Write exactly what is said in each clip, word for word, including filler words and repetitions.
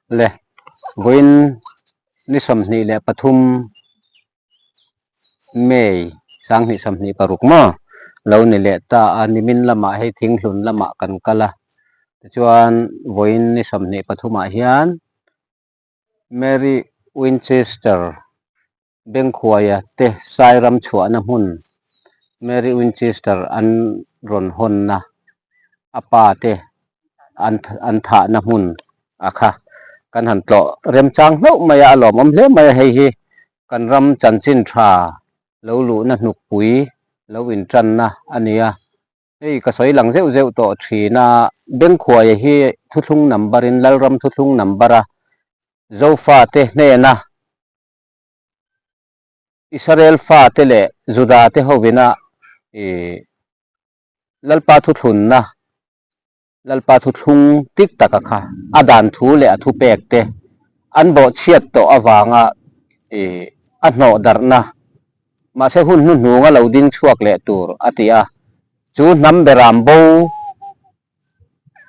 Le, vawiin ni sawmhnih le pathum May, sanghnih sawmhnih paruk maw, lo ni leh ta a, nimin lamah hei thinghlun lamah kan kal a. Tichuan, vawiin ni sawmhnih pathumah hian Mary Winchester, Bengkhuaia te Sairam chhuahna hmun, Mary Winchester an rawn hawnna, a pa te an, an thahna hmun a kha kan han tlawh remchang hlauh mai a, a lawmawm hle mai a. Hei hi kan ram chanchin ṭha lo luhna hnukpui lo inṭanna a ni a. Hei ka sawi lang zeuh zeuh tawh ṭhin a, Bengkhuaia hi thuthlung number-in, Lalram thuthlung number-a, Zofa te hnena, Israel fate leh Juda te hovina, i, Lalpa thuthlunna, Lalpa thuthlung tik taka kha, a dan thu leh a thupek te an bawhchhiat tawh avanga, i, a hnawh darhna, mahse, hun hnuhnunga lo ding chhuak leh tur a ti a. Chu hnam beram bo,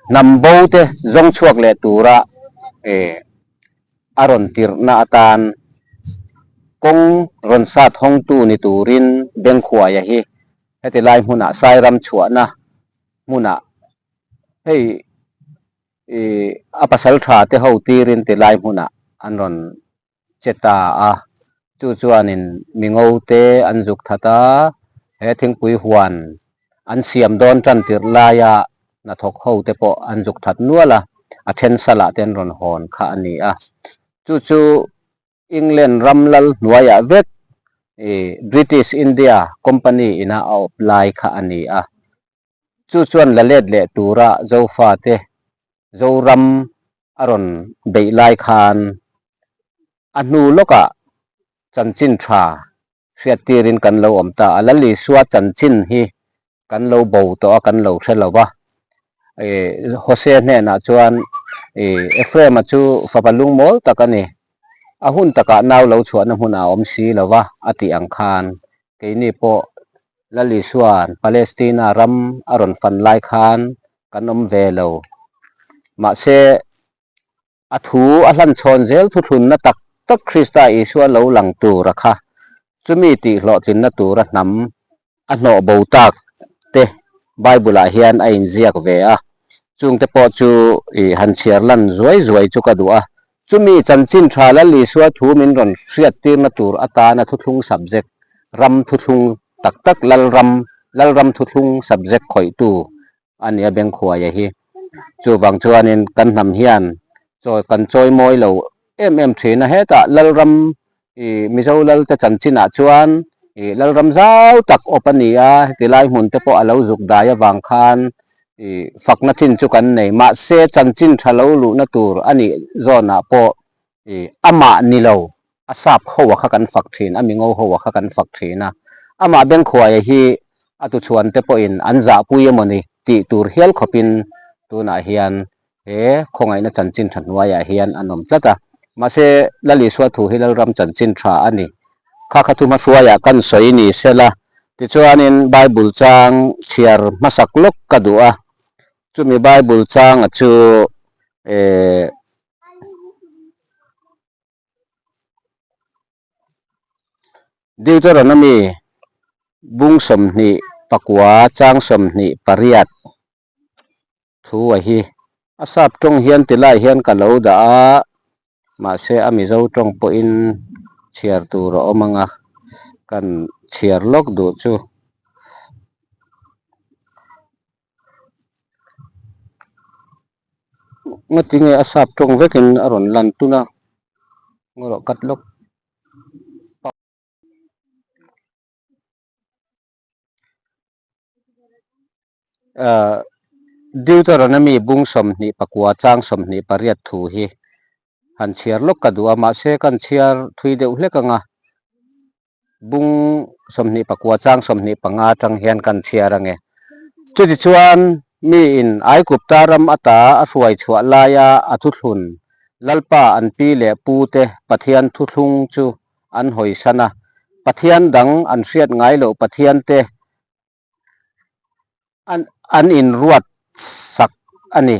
hnam bo te zawng chhuak leh tura, e, a rawn tirhna atan kawng rawn sat hawngtu ni turin Bengkhuaia hi heti lai hmunah, Sairam chhuahna hmunah, hei, i, a pasalṭha te ho tirin ti lai hmunah an rawn che ta a. Chu chuanin mingo te an zuk that a, he thingpui huan an siam dawn ṭan tirh laia hnathawk ho te pawh an zuk that nual a, a ṭhen salah te an rawn hawn kha a ni a. Chu chu England ram lal hnuaiah vek, i, British India Company ina a awp lai kha a ni a. Chu chuan la let leh tura Zofa te, Zoram a rawn beih lai khan, a hnu lawkah chanchin ṭha hriattirin kan lo awm ta a, Lal Isua chanchin hi kan lo bo tawh a, kan lo hre lo va. E, Hosea hnenah chuan, e, Ephraima chu fapa lungmawl tak a ni, a hun takah nau lo chhuahna hmunah a awm si lo va, a tih ang khan, keini pawh Lal Isuan Palestina ram a rawn fan lai khan kan awm ve lo. Mahse, a thu a hlan chhawn zel thuthlunna tak tak Krista Isua lo lang tura kha, chumi tih hlawhtlinna tura hnam a hnawh bo tak te Bible-ah hian a inziak ve a. Chungte pawh chu i han chhiar lan zuai zuai chu ka duh a. Chumi chanchin ṭha Lal Isua thu min rawn hriattirna tur atana thuthlung subject, ram thuthlung tak tak, Lalram, Lalram thuthlung subject khawihtu a nia Bengkhuaia hi. Chuvang chuanin kan hnam hian chawi, kan chawimawi lo em em ṭhin a. Hetah Lalram, i, Mizo lal te chanchinah chuan, i, Lalram zau tak awp a ni a, heti lai hmun te pawh a lo zuk dai avang khan, i, fakna chin chu kan nei. Mahse, chanchin ṭha lo luhna tur a nih zawnah pawh, i, amah ni lo, a sap ho a kha kan fak ṭhin, a mingo ho a kha kan fak ṭhin a. Amah Bengkhuaia hi a tu chhuan te pawhin an zahpui emaw ni tih tur hial khawpin tunah hian he khawngaihna chanchin ṭha hnuaiah hian an awm tlat a. Mahse, Lal Isua thu hi Lalram chanchin ṭha a ni. Kha kha thu hmahruaiah kan sawi ni sela, tichuanin Bible chang chhiar hmasak lawk ka duh a. Chumi Bible changa chu, eh, Deuteronomy bung sawmhnih pakua chang sawmhnih pariat thu a hi a sap ṭawng hian ti lai hian ka lo dah a, mahse, a Mizo ṭawng pawhin chhiar tur a awm anga, kan chhiar lawk duh chu. Ngati nge a sap ṭawng vekin a rawn lan tun a, ngaw rawh, kat lawk. Ah, Deuteronomy bung sawmhnih pakua chang sawmhnih pariat thu hi han chhiar lawk ka duh a, mahse, kan chhiar thui deuh hlek anga, bung sawmhnih pakua chang sawmhnih panga aṭang hian kan chhiar ang e. Chutichuan miin Aigupta ram ata a hruai chhuah laia a thuthlun, Lalpa an pi leh pu te Pathian thuthlung chu an hawisan a, Pathian dang an hriat ngai loh Pathian te an, an inruat sak a ni.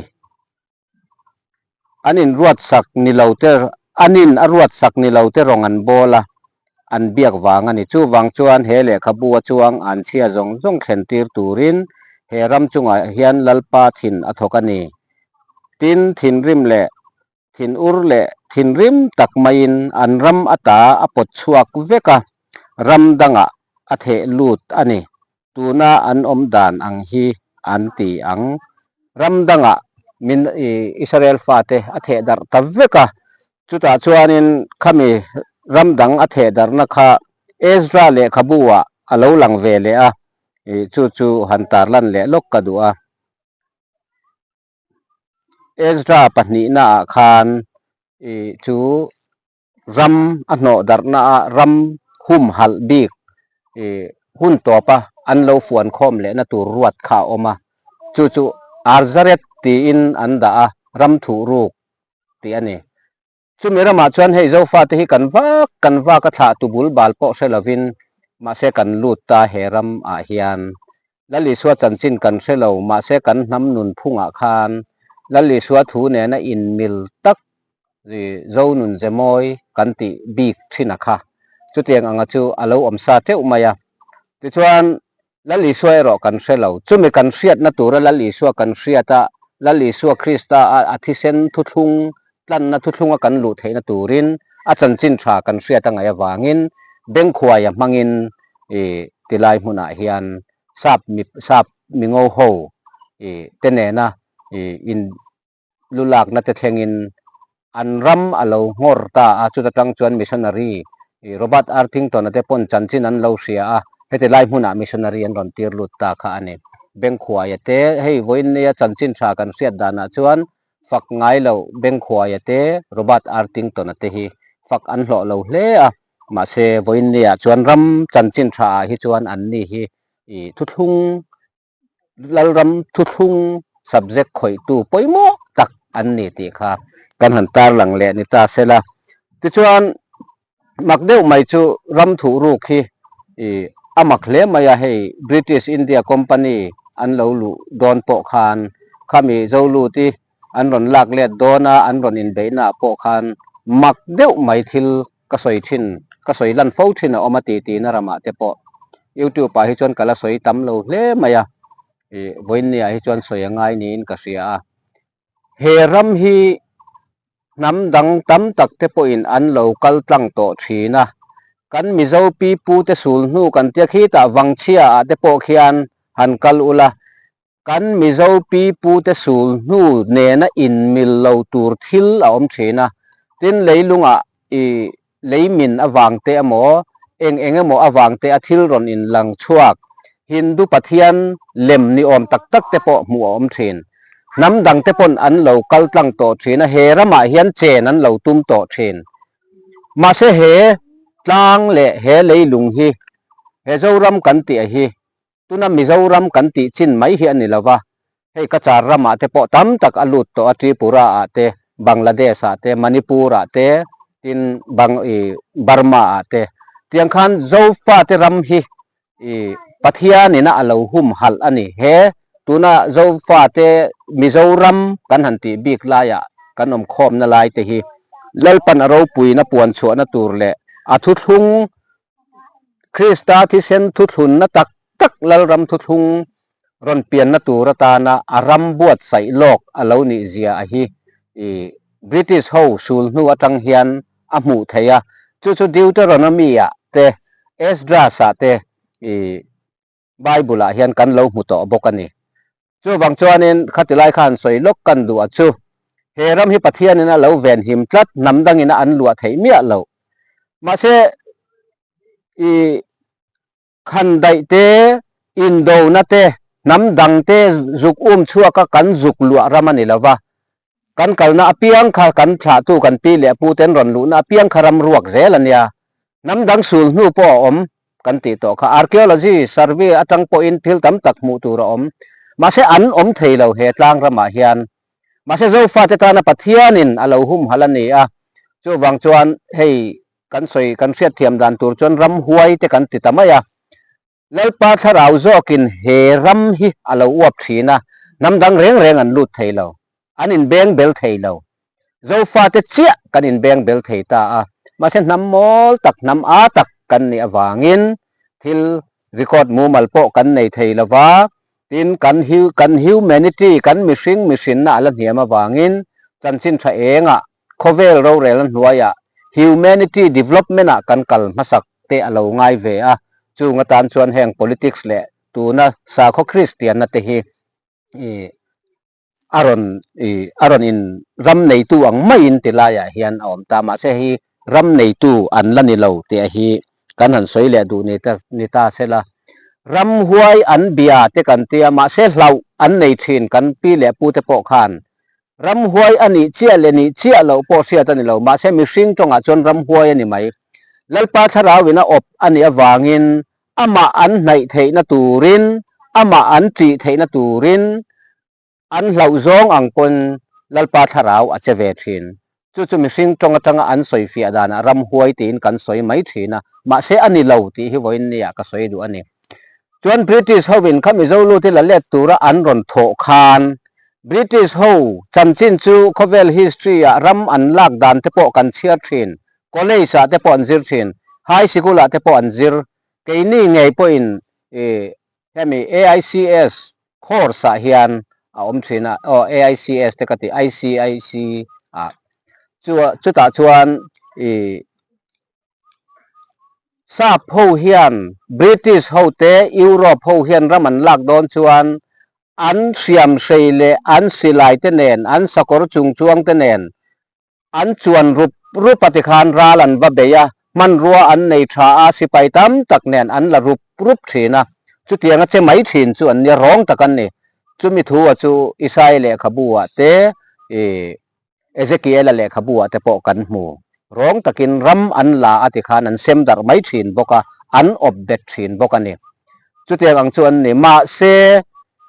an inruatsak ni lo te, an in a ruatsak ni lo te rawng an bawl a, an biak vang a ni. Chuvang chuan he lehkhabua chuang an chhia zawng zawng thlentir turin he ram chungah hian Lalpa thin a thawk a ni. Tin, thinrim leh thinur leh thinrim tak maiin an ram ata a pawt chhuak vek a, ram dangah a theh lut a ni. Tuna an awm dan ang hi an ti ang. Ram dangah min, i, Israel fate a theh darh ta vek a. Chutah chuanin khami ram dang a theh darhna kha Ezra lehkhabuah a lo lang ve leh a. I, chu chu han tarlan leh lawk ka duh a. Ezra pahnihnaah khan, i, chu ram a hnawh darhna a, ram humhalh bik, i, hun tawpa an lo fuan khawm lehna tur ruat kha a awm a. Chu chu Arzaret tiin an dah a, ram thuh ruk tih a ni. Chumi ramah chuan hei Zofate hi kan vak, kan vak a thlah tu bul bal pawh hre lovin, mahse kan lut ta he ramah hian. Lal Isua chanchin kan hre lo, mahse kan hnam nunphungah khan Lal Isua thu nena inmil tak, i, Zo nun zemawi kan tih bik ṭhin a kha. Chutiang anga chu a lo awm sa teuh mai a. Tichuan, Lal Isua erawh kan hre lo. Chumi kan hriatna tura Lal Isua kan hriat a, Lal Isua Krista a, a thisen thuthlung, tlanna thuthlunga kan luh theihna turin a chanchin ṭha kan hriat a ngaih avangin, Bengkhuaia hmangin, i, tilai hmunah hian sap mi, sap mingo ho, i, te nena, i, in, lu lakna te thlengin an ram a lo nghawr ta a, chuta ṭang chuan missionary, i, Robert Arthington-a te pawn chanchin an lo hria a, heti lai hmunah missionary an rawn tir lut ta kha a ni. Bengkhuaia te, hei vawiin neia chanchin ṭha kan hriat danah chuan fak ngai lo Bengkhuaia te, Robert Arthington-a te hi fak an hlawh lo hle a, mahse vawiin neiah chuan ram chanchin ṭha ah hi chuan an ni hi, i, thuthlung Lalram thuthlung subject khawihtu pawimawh tak an ni tih kha kan han tarlang leh ni ta sela. Tichuan, mak deuh mai chu ram thuh ruk hi, i, a mak hle mai a, hei British India Company an lo luh dawn pawh khan khami Zolute an rawn lak let dawn a, an rawn inbeihna pawh khan mak deuh mai thil ka sawi ṭhin, ka sawi lan fo ṭhin a awm a, tihna ramah te pawh YouTube-ah hi chuan ka la sawi tam lo hle mai a. I, vawiin neiah hi chuan sawi a ngai niin ka hria a. He ram hi hnam dang tam tak te pawhin an lo kal tlang tawh ṭhin a. Kan Mizo pipu te sul hnu kan tia khitah Vangchhia-ah te pawh khian han kal ula. Kan Mizo pipu te sul hnu nena inmil lo tur thil a awm ṭhin a. Tin, leilungah i leimin avang te emaw, eng eng emaw avang te a thil rawn inlang chhuak, Hindu pathian lem ni awm tak tak te pawh hmuh a awm ṭhin. Hnam dang te pawn an lo kal tlang tawh ṭhin a, he ramah hian chen an lo tum tawh ṭhin. Mahse, he tlang leh he leilung hi, he Zoram kan tih a hi, tuna Mizoram kan tih chin mai hi a ni lo va. Hei Kachar ramah te pawh tam tak a lut tawh a, Tripura-ah te, Bangladesh-ah te, Manipur-ah te, tin bang, i, Burma-ah te. Tiang khan Zofa te ram hi, i, Pathianin a lo humhalh a ni. He tuna Zofa te Mizoram kan han tih bik laiah kan awm khawmna lai te hi Lalpan a ropuina puan chhuahna tur leh a thuthlung Krista thisen thuthlunna tak tak Lalram thuthlung rawn pianna tur atana a ram buatsaih lawk a lo nih zia a hi, i, British ho sul hnu atang hian a hmuh theih a. Chu chu Deuteronomy-ah te, Esdras-ah te, i, Bible-ah hian kan lo hmu tawh bawk a ni. Chuvang chuanin khati lai khan sawi lawk kan duh a chu, he ram hi Pathianin a lo venhim tlat, hnam dangin a an luah theih miah lo. Mahse, i, khandaih te, indona te, hnam dang te zuk um chhuaka kan zuk luah ram a ni lo va. Kan kalna apiang kha kan thlahtu kan pi leh pu ten rawn luhna apiang kha ram ruak zel a nia. Hnam dang sul hnu pawh a awm kan tih tawh kha. Archaeology survey atang pawhin thil tam tak hmuh tur a awm. Mahse, an awm thei lo he tlang ramah hian. Mahse, Zofa te tana Pathianin a lo humhalh a ni a. Chuvang chuan hei kan sawi, kan hriatthiam dan tur chuan ramhuai te kan ti ta mai a. Lalpa thlarau zawkin he ram hi a lo uap ṭhin a, hnam dang reng reng an lut thei lo, an inbeng bel thei lo. Zofate chiah kan inbengbel thei ta a. Mahse, hnam mawl tak, hnam a tak kan nih avangin thil record mumal pawh kan nei thei lo va. Tin kan hu-, kan humanity, kan mihring mihrinna a la hniam avangin chanchin ṭha enga khawvel rorelna hnuaia humanity development-a kan kal hmasak te a lo ngai ve a. Chuong atan chuan heng politics leh tuna sakhaw Kristianna te hi, i, a rawn, i, a rawn in ram neitu ang maiin ti laiah hian a awm ta. Mahse, hi ram neitu an la ni lo tih a hi kan han sawi leh duh ni ta, ni ta se la. Ramhuai an bia te kan tia, mahse, hlauh an nei ṭhin kan pi leh pu te pawh khan ramhuai a nih chiah leh nih chiah loh pawh hriat a ni lo. Mahse, mihring ṭawngah chuan ramhuai a ni mai. Lalpa Thlarauvin a awp a nih avangin amah an hnaih theihna turin, amah an ṭih theihna turin, an hlauh zawng ang pawn Lalpa Thlarau a che ve ṭhin. Chu chu mihring ṭawng aṭanga an sawi fiah danah ramhuai tiin kan sawi mai ṭhin a, mahse a ni lo tih hi vawiin niah ka sawi duh a ni. Chuan British hovin khami Zolu te la let tura an rawn thawh khan, British ho chanchin chu khawvel history-ah ram an lak dan te pawh kan chhiar ṭhin, college-ah te pawh an zir ṭhin, high school-ah te pawh an zir, keini ngei pawhin, eh, hemi A I C S course-ah hian a awm ṭhin a, aw, A I C S te ka ti, I C I C ah. Chu, chutah chuan, i, Sap ho hian, British ho te, Europe ho hian ram an lak dawn chuan, an hriam hrei leh an silai te nen, an sakawr chung chuang te nen, an chuan rup rup a ti khan ral an va bei a, hmanrua an nei ṭha a, sipai tam tak nen an la rup rup ṭhin a. Chutianga che mai ṭhin chu an nia, rawng tak an ni. Chumi thu a chu Isai lehkhabuah te, i, Ezekiela lehkhabuah te pawh kan hmu. Rawng takin ram an la a ti khan an sem darh mai ṭhin bawk a, an awp bet ṭhin bawk a ni. Chutiang ang chu an ni. Mahse,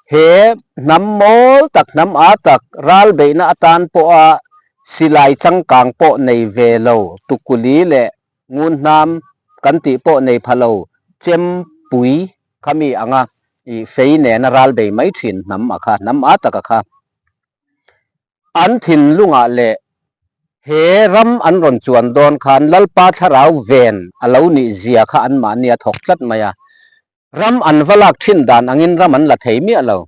he hnam mawl tak, hnam a tak, ral beihna atan pawha silai changkang pawh nei ve lo, tukuli leh ngunhnam kan tih pawh nei pha lo, chempui khami anga, i, fei nena ral bei mai ṭhin hnam a kha, hnam a tak a kha. An thinlungah leh he ram an rawn chuan dawn khan Lalpa Thlarau ven a lo nih zia kha anmahni a thawk tlat mai a. Ram an va lak ṭhin dan angin ram an la thei miah lo.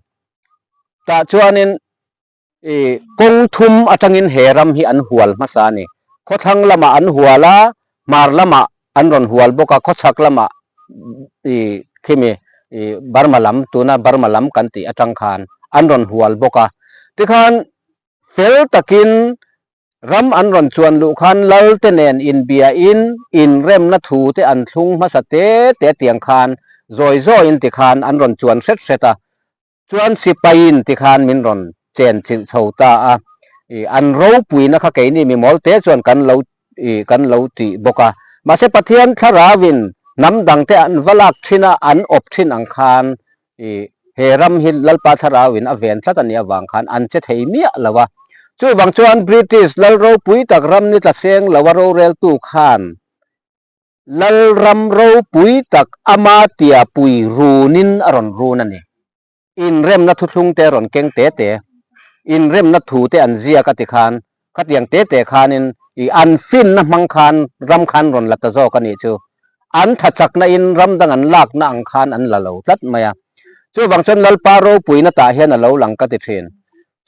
Tah chuanin, i, kawng thum aṭangin he ram hi an hual hmasa a ni. Khawthlang lamah an hual a, hmar lamah an rawn hual bawk a, khawchhak lamah, i, khimi, i, Burma lam, tuna Burma lam kan tih aṭang khan an rawn hual bawk a. Tikhan fel takin ram an rawn chuan luh khan lal te nen inbiain inremna thu te an thlung hmasa te te tiang khan zawi zawiin tikhan an rawn chuan hret hret a. Chuan sipaiin tikhan min rawn chen chilh chho ta a. I, an ropuina kha keini mi mawl te chuan kan lo, i, kan lo tih bawk a. Mahse, Pathian Thlarauin hnam dangte an va lak ṭhin a, an awp ṭhin ang khan, i, he ram hi Lalpa Thlarauin a ven tlat a nih avang khan an che thei miah lo a. Chuvang chuan British lal ropui tak ram ni tla seng lo a roreltu khan lal ram ropui tak ama tia pui runin a rawn run a ni. Inremna thuthlung te rawn keng te te, inremna thu te an ziak a ti khan, khatiang te te khanin i an finna hmang khan ram khan rawn la ta zawk a nih chu. An thachakna in ram dang an lakna ang khan an la lo tlat mai a. Chuvang chuan Lalpa ropuina tah hian a lo lang ka ti ṭhin.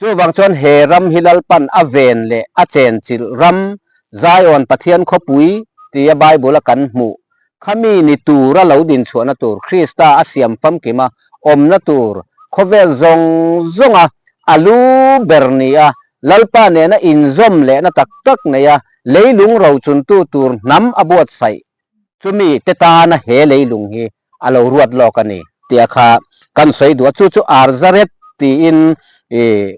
Chuvang chuan he ram hi Lalpan a ven leh a chen chilh ram, Zion Pathian khawpui tia Bible-a kan hmuh. Khami ni tura lo din chhuahna tur, Krista a siam famkima awmna tur, khawvel zawng zawnga a lu ber ni a, Lalpa nena inzawm lehna tak tak nei a, leilung rochuntu tur hnam a buatsaih. Chumi te tana he leilung hi a lo ruat lawk a ni tia kha kan sawi duh a. Chu chu Arzaret tiin, i,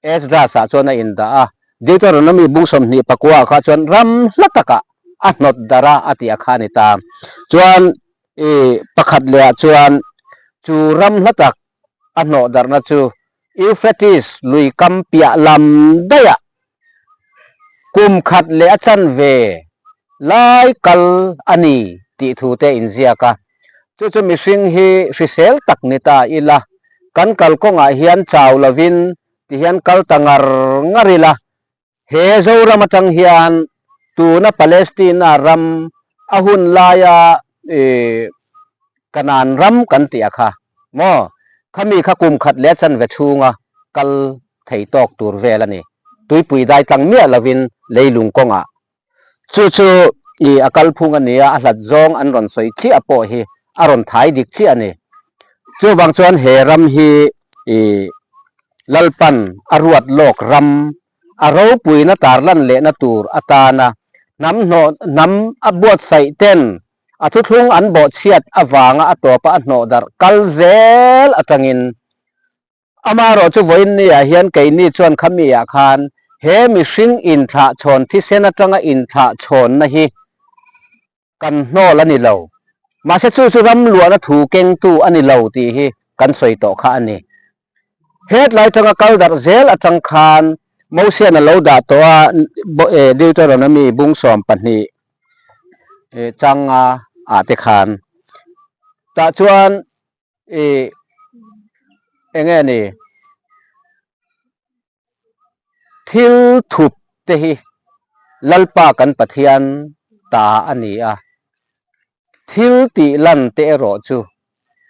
Esdras-ah chuan a indah a. Deuteronomy bung sawmhnih pakua kha chuan ram hla taka a hnawt darh a, a tih a kha a ni ta. Chuan, i, pakhat leh ah chuan chu ram hla tak a hnawh darhna chu Euphrates lui kam piah lam daiah kum khat leh a chanve lai kal a ni tih thu te inziak a. Chu chu mihring hi hrisel tak ni ta ila, kan kalkawngah hian chau lovin ti hian kal ta ngar ngar ila, He Zoram atang hian tuna Palestina ram a hun laia, e, Kanan ram kan tih a kha. Maw, khami kha kum khat leh chanve chhunga kal thei tawk tur vel a ni. Tuipui dai tlang miah lovin leilung kawngah. Chu chu i a kalphung a nia, a hlat zawng an rawn sawi chiah pawh hi a rawn thai dik chiah a ni. Chuvang chuan he ram hi i Lalpan a ruat lawk ram, a ropuina tarlan lehna tur atana hnam hnawh, hnam a buatsaih ten a thuthlung an bawhchhiat avanga a tawpa a hnawh darh kal zel atangin, amarawh chu vawiin niah hian keini chuan khamiah khan he mihring inthlahchhawn, thisen atanga inthlahchhawnna hi kan hnawl a ni lo. Mahse, chu chu ram luahna thu kengtu a ni lo tih hi kan sawi tawh kha a ni. Hetlai atanga kal darh zel atang khan Mosian a lo dah tawh a, bo-, eh, Deuteronomy bung sawm pahnih, eh, chang nga ah te khan. Tah chuan, eh, eng nge ni? Thil thup te hi Lalpa kan Pathian ta a ni a. Thil tih lan te erawh chu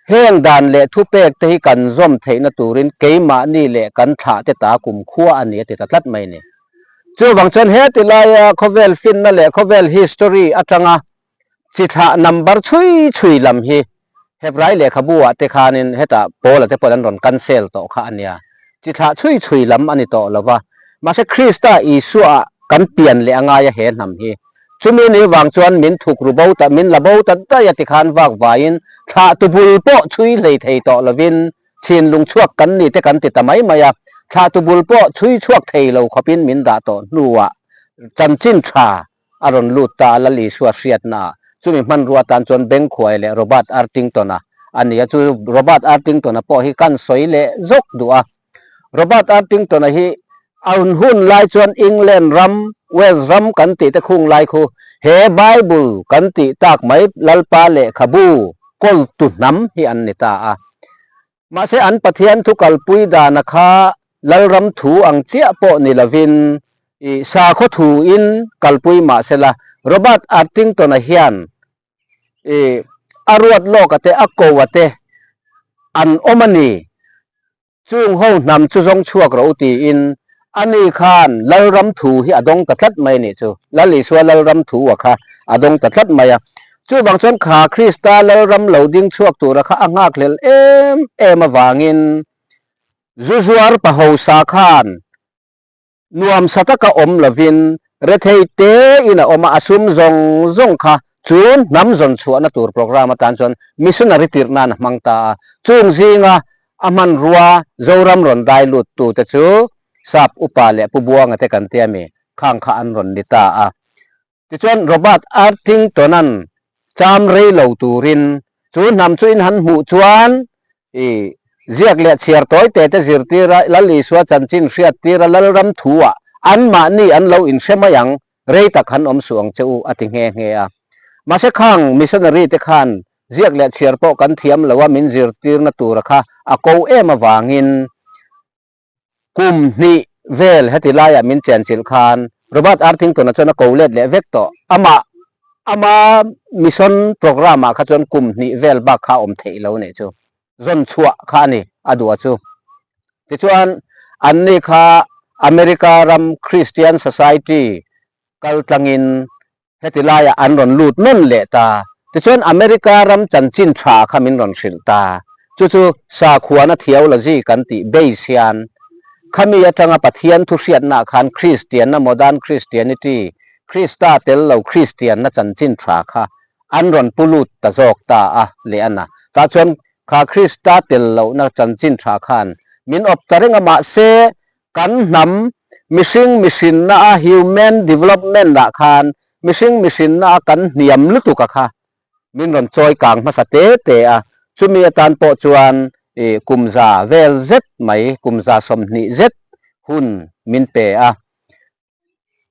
heng dan leh thupek te hi kan zawm theihna turin keimahni leh kan thlah te ta kumkhua a ni a ti ta tlat mai ni. Chuvang chuan heti laia khawvel finna leh khawvel history atanga chi thlah number chhui chhui lam hi Hebrai lehkhabuah te khanin heta Paula te pawn an rawn cancel tawh kha a nia. Chi thlah chhui chhui lam a ni tawh lo va. Mahse, Krista Isua kan pian leh a ngaia he hnam hi. Chumi ni vang chuan min thuk ru bo ta, min la bo ta daih a ti khan vak vaiin, thlah tu bul pawh chhui hlei thei tawh lovin, chin lung chhuak kan ni te kan ti ta mai mai a. Thlah tu bul pawh chhui chhuak thei lo khawpin min dah tawh hnuah chanchin ṭha a rawn lut ta a, Lal Isua hriatna. Chumi hmanrua tan chuan Bengkhuai leh Robert Artington-a a ni a. Chu Robert Artington-a pawh hi kan sawi leh zawk duh a. Robert Artington-a hi a hun hun lai chuan England ram, Wales ram kan tih te khung lai khu, he Bible kan tih tak mai Lalpa lehkhabu kawltu hnam hi an ni ta a. Mahse, an Pathian thu kalpui dana kha Lalram thu ang chiah pawh ni lovin, i, sakhaw thu in kalpui mah sela, Robert Artington-a hian, i, a ruat lawk a te, a ko a te, an awm a ni. Chung ho hnam chu zawng chhuak rawh u tiin, ani khan Lalram thu hi a dawng ta tlat mai ni chu. Lal Isua Lalram thu a kha a dawng ta tlat mai a. Chuvang chuan kha Krista Lalram lo ding chhuak tura kha a nghakhlel em em avangin, zu zuar pa hausa khan nuamsa taka awm lovin, rethei te in a awm a, a sum zawng zawng kha chu hnam zawn chhuahna tur program atan chuan missionary tirhnain a hmang ta a. Chung zinga a hmanrua Zoram rawn dai lut tu te chu Sap Upa leh Pu Buanga te kan tia mi khang kha an rawn ni ta a. Tichuan Robert Artington-an cham rei lo turin chu hnam chu in han hmuh chuan, i, ziak leh chhiar tawi te te zirtira, Lal Isua chanchin hriattira, Lalram thu-a anmahni an lo inhre mai ang, rei tak han awm suh ang che u a ti nghe nghe a. Mahse, khang missionary te khan ziak leh chhiar pawh kan thiam lo a, min zirtirna tura kha a ko em avangin, kum hnih vel heti laia min chenchilh khan Robert Artington-a chuan a ko let leh vek tawh. Amah, ama mission program-ah kha chuan kum hnih vel bak kha awm theih lo nih chu. Zawn chhuah kha a ni a duh a chu. Tichuan, anni kha America ram Christian Society kal tlangin heti laia an rawn lut nawn leh ta. Tichuan, America ram chanchin ṭha kha min rawn hrilh ta. Chu chu sakhuana theology kan tih base hian, khami atanga Pathian thu hriatna khan Kristianna, modern Christianity, Krista tel lo Kristianna chanchin ṭha kha an rawn pu lut ta zawk ta a leh a na. Tah chuan kha Krista tel lohna chanchin ṭha khan min awp ta reng a, mahse, kan hnam mihring mihrinna a, human development-ah khan mihring mihrinna a kan hniam lutuk a kha min rawn chawi kang hmasa te te a. Chumi atan pawh chuan, eh, kum za vel zet mai, kum za sawmhnih zet hun min pe a.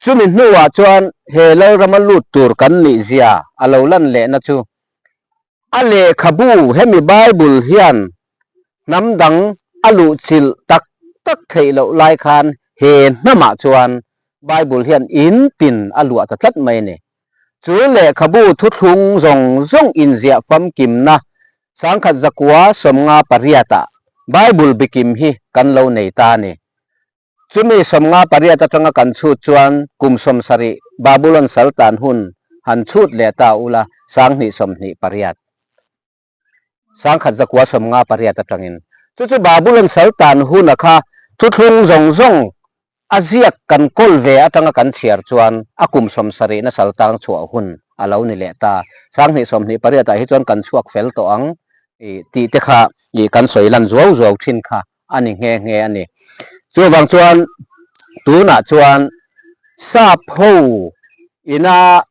Chumi hnuah chuan he Lalrama lut tur kan nih zia a lo lan lehna chu, a lehkhabu hemi Bible hian hnam dang a luhchilh tak tak theih loh lai khan he hnamah chuan Bible hian intin a luah ta tlat mai a ni. Chu lehkhabu thuthlung zawng zawng inziah famkimna sangkhat zakua sawmnga pariata Bible bikim hi kan lo nei ta a ni. Chumi sawmnga pariat atanga kan chhut chuan kum sawmsarih Babylon sal tan hun han chhut leh ta ula, sanghnih sawmhnih pariat. Sangkhat zakua sawmnga pariat atangin. Chu chu Babylon sal tan huna kha thuthlung zawng zawng a ziak kan kawl ve atanga kan chhiar chuan a kum sawmsarihna sal tan chhuah hun a lo ni leh ta. Sanghnih sawmhnih pariatah hi chuan kan chhuak fel tawh ang, i, tih te kha, i, kan sawi lan zuau zuau ṭhin kha a ni nghe nghe a ni. Chuvang chuan tunah chuan sap ho ina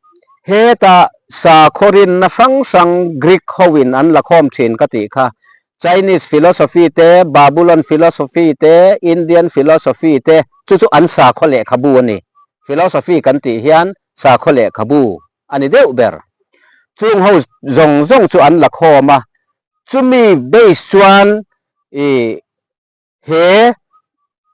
heta sakhaw rinna hrang hrang Greek hoin an la khawm ṭhin ka tih kha. Chinese philosophy te, Babylon philosophy te, Indian philosophy te, chu chu an sakhaw lehkhabu a ni. Philosophy kan tih hian sakhaw lehkhabu a ni deuh ber. Chung ho zawng zawng chu an la khawm a. Chumi base chuan i he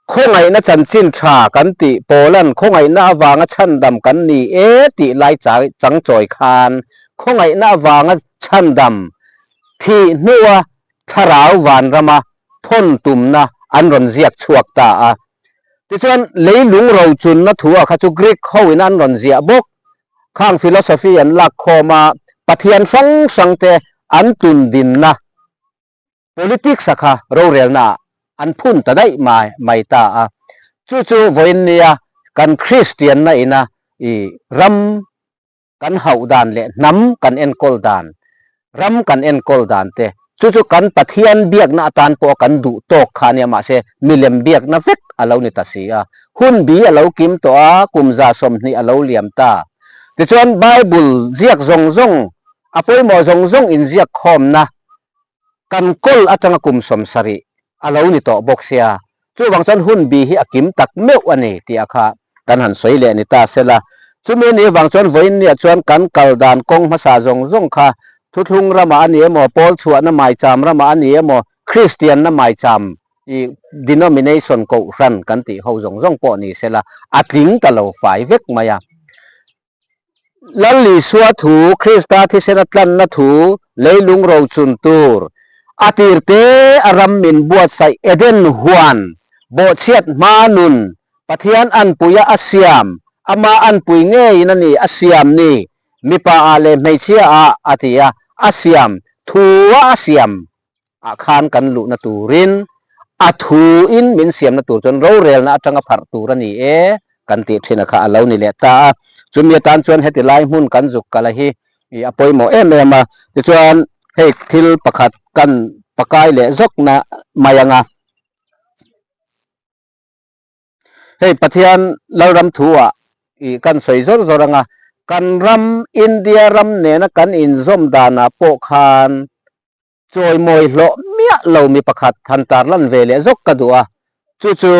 khawngaihna chanchin ṭha kan tih, Paulan khawngaihna avanga chhandam kan ni e tih lai cha-, chang chawi khan, khawngaihna avanga chhandam thih hnua thlarau vanrama thawn tumna an rawn ziak chhuak ta a. Tichuan, leilung rochunna thu a kha chu Greek hoin an rawn ziah bawk. Khang philosophy an lak khawm a, Pathian hrang hrang te an tundinna politics a kha rorelna an phun ta daih mai, mai ta a. Chu chu vawiin nia kan Kristianna ina i ram kan hauh dan leh hnam kan enkawl dan, ram kan enkawl dan te. Chu chu kan Pathian biakna atan pawh kan duh tawk kha nia, mahse, milem biakna vek a lo ni ta si a. Hunbi a lo kim tawh a, kum za sawmhnih a lo liam ta. Tichuan Bible ziak zawng zawng, a pawimawh zawng zawng inziak khawmna kan kawl atanga kum sawmsarih a lo ni tawh bawk sia. Chuvang chuan hunbi hi a kim tak meuh a ni tih a kha kan han sawi leh ni ta sela. Chumi a ni vang chuan vawiin nia chuan kan kal dan kawng hmasa zawng zawng kha, thuthlung rama a ni emaw, pawl chhuahna maicham rama a ni emaw, Kristianna maicham, i, denomination, kohhran kan tih ho zawng zawng pawh ni sela, a tling ta lo fai vek mai a. Lal Isua thu, Krista thisena tlanna thu, leilung rochun tur, a tirte a ram min buatsaih Eden huan, bawhchhiat hma nun, Pathian anpuia a siam, ama anpui ngeiin a ni a siam ni, mipa ah leh hmeichhia ah a ti a, a siam, thu a a siam ah khan kan luhna turin, a thu in min siamna tur chuan rorelna atanga pharh tur a ni e, kan tih ṭhin a kha a lo ni leh ta a. Chumi atan chuan heti lai hmun kan zuk kal a hi, i, a pawimawh em em a. Tichuan hei thil pakhat kan pakai leh zawkna mai anga. Hei Pathian lalram thu ah i kan sawi zawr zawr anga, kan ram India ram nena kan inzawm dana pawh khan chawimawi hlawh miah lo mi pakhat han tarlan ve leh zawk ka duh a. Chu chu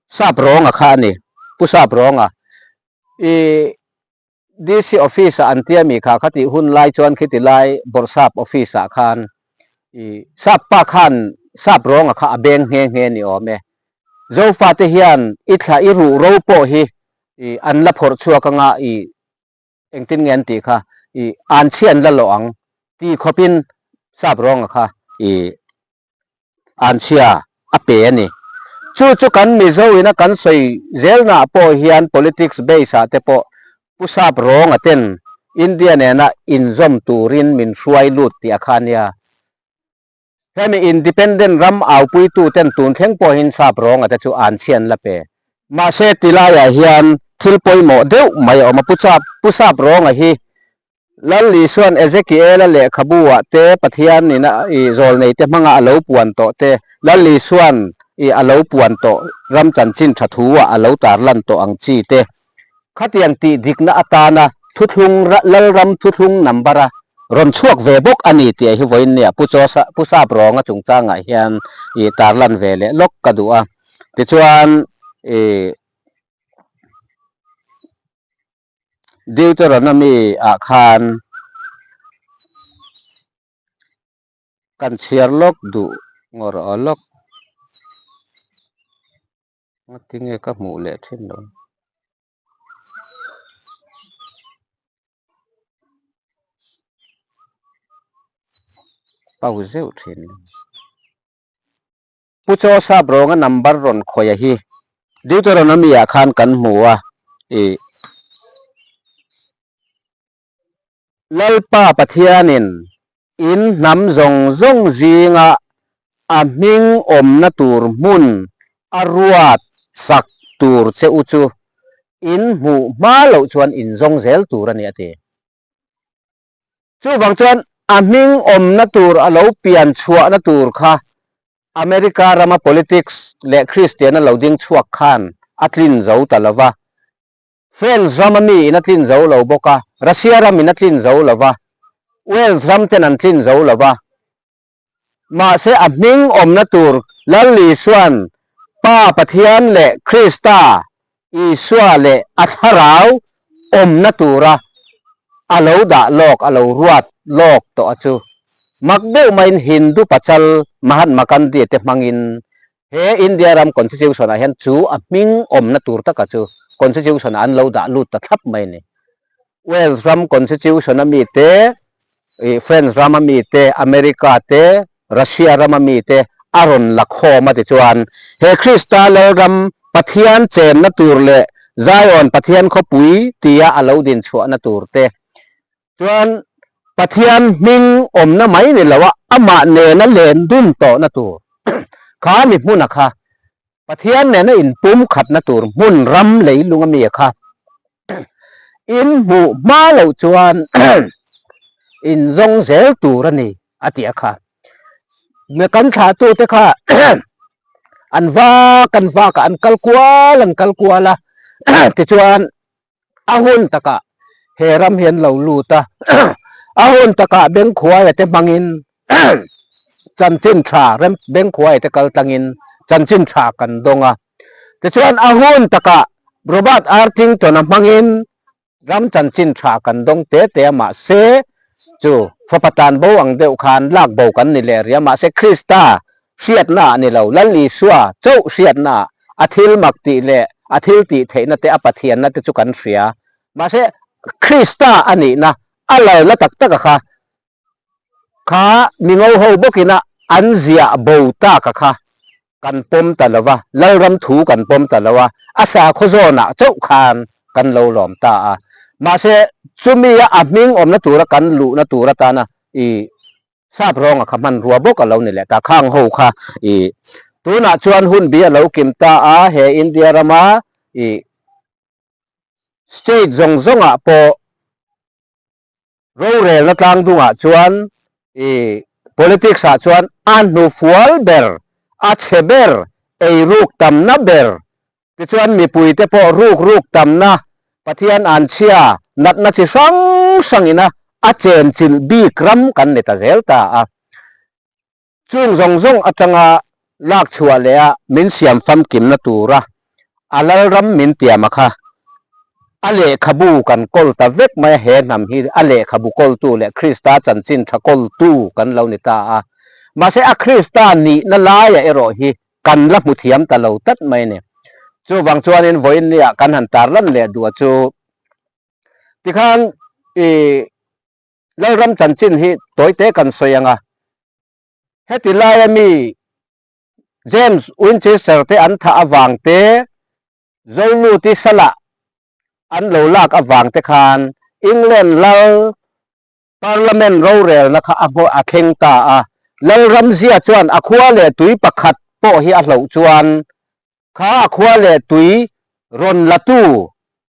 Sap Rawnga kha a ni, Pu Sap Rawnga. I D C office-a an tia mi kha, kha tih hun lai chuan khiti lai Bawrhsap office-ah khan, i, Sap pa khan Sap Rawnga kha a beng nghe nghe ni awm e. Zofate hian i thla i ruh ro pawh hi, i, an la phawrh chhuak anga, i, engtin nge an tih kha, i, anchhia an la lawh ang ti khawpin Sap Rawnga kha, i, anchhia a pe a ni. Chu chu kan Mizo ina kan sawi zelna pawh hian politics base-ah te pawh Pu Sap Rawnga ten India nena inzawm turin min hruai lut tih a kha nia. Hemi independent ram aupuitu ten tun thleng pawh hin Sap Rawnga te chu anchhia an la pe. Mahse, ti laiah hian thil pawimawh deuh mai a awm a. Pu Sap, Pu Sap Rawnga hi Lal Isuan Ezekiela lehkhabu ah te, Pathian ina i zawlnei te hmanga a lo puan tawh te, Lal Isuan i a lo puan tawh, ram chanchin ṭha thu ah a lo tarlan tawh ang chi te, khatiang tih dikna atana thuthlung ra-, lalram thuthlung number-a rawn chhuak ve bawk a ni tih hi vawiin nia Pu Chawsa-, Pu Sap Rawnga chungchangah hian i tarlan ve leh lawk ka duh a. Tichuan, i, Deuteronomy-ah khan kan chhiar lawk duh ngawr aw lawk. Ngati nge ka hmuh leh ṭhin lo. pau zeu ṭhin. Pu Joseph Ronga number rawn khawia hi Deuteronomy-ah khan kan hmu a, i, Lalpa Pathianin in hnam zawng zawng zinga a hming awmna tur hmun a ruat sak tur che u chu in hmuh hma loh chuan in zawng zel tur a ni a ti. Chuvang chuan a hming awmna tur a lo pian chhuahna tur kha America rama politics leh Kristian a lo ding chhuak khan a tlin zo ta lo va. France rama mi in a tlin zo lo bawk a, Russia ram in a tlin zo lo va, Wales ram ten an tlin zo lo va. Mahse, a hming awmna tur Lal Isuan Pa Pathian leh Krista Isua leh a thlarau awmna tura a lo dah lawk, a lo ruat lawk tawh a chu. Mak deuh maiin Hindu pachal Mahatma Gandhi te hmangin he India ram constitution-ah hian chu a hming awmna tur taka chu constitution-ah an lo dah lut ta thlap mai ni. Wales ram constitution-a mi te, i, France rama mi te, America te, Russia rama mi te a rawn la khawm a ti chuan, he Krista Lalram Pathian chenna tur leh Zion Pathian khawpui tia a lo din chhuahna tur te. Chuan Pathian hming awmna mai ni lo a, amah nena len dun tawhna tur kha mi hmuna kha Pathian nena inpumkhatna tur hmun ram leilung a mi a kha in hmuh hma loh chuan in zawng zel tur a ni, a ti a kha. Mi kan thlatute kha an vak, an vak a, an kal kual, an kal kual a. Tichuan a hun taka he ram hi an lo lut a. A hun taka Bengkhuaia te hmangin chanchin ṭha, rem, Bengkhuaia te kal tlangin chanchin ṭha kan dawng a. Tichuan a hun taka Robert Arthington a hmangin ram chanchin ṭha kan dawng te te a, mahse, chu fapa tan bo ang deuh khan lak bo kan ni leh ria. Mahse, Krista hriatna a ni lo, Lal Isua chauh hriatna, a thil mak tih leh a thil tih theihna te, a Pathianna te chu kan hria. Mahse, Krista a nihna, a lalna tak taka kha, kha mi ngo ho bawkina an ziah bo taka kha kan pawm ta lo va, Lalram thu kan pawm ta lo a, a sakhaw zawnah chauh khan kan lo lawm ta a. Mahse, chumi a, a hming awmna tura kan luhna tur atana i sap rawnga kha hmanrua bawk a lo ni leh ta, khang ho kha i tunah chuan hun bi a lo kim ta a, he India rama i state zawng zawngah pawh rorelna tlang dungah chuan i politics-ah chuan a hnufual ber, a chhe ber, ei ruk tamna ber, tichuan mipui te pawh ruk ruk tamna, Pathian an chhia natna chi hrang hrangin a, a chenchilh bik ram kan ni ta zel ta a. Chung zawng zawng atanga lak chhuah leh a min siam famkimna tura a Lalram min tiam a kha, a lehkhabu kan kawl ta vek mai a, he hnam hi a lehkhabu kawltu leh Krista chanchin ṭha kawltu kan lo ni ta a. Mahse, a Krista nihna laia erawh hi kan la hmu thiam ta lo tlat mai ni. Chuvang chuanin vawiin nia kan han tarlan leh duh a chu. Tikhan i Lalram chanchin hi tawite kan sawi ang a. Heti laia mi James Winchester te an thah avang te, Zoluti sala an lo lak avang te khan England lal Parliament rorelna kha a hmaw a thleng ta a. Lalram zia chuan a khua leh tui pakhat pawh hi a hloh chuan kha a khua leh tui rawn latu,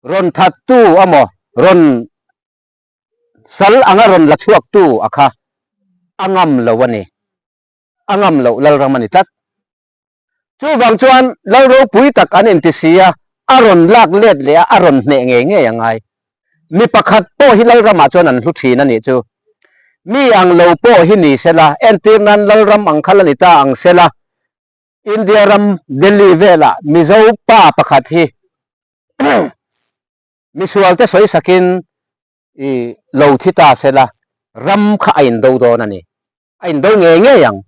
rawn thattu emaw, rawn sal anga rawn la chhuaktu a kha a ngam lo a ni. A ngam loh Lalram a ni tlat. Chuvang chuan Lal ropui tak an inti si a, a rawn lak let leh a, a rawn hneh ngei ngei a ngai. Mi pakhat pawh hi Lalramah chuan an hlu ṭhin a nih chu. Mi ang lo pawh hi ni sela, entir nan Lalram ang kha la ni ta ang sela, India ram Delhi vela Mizo pa pakhat hi misual te sawi sakin i lo thi ta sela, ram kha a indo dawn a ni. A indo ngei ngei ang.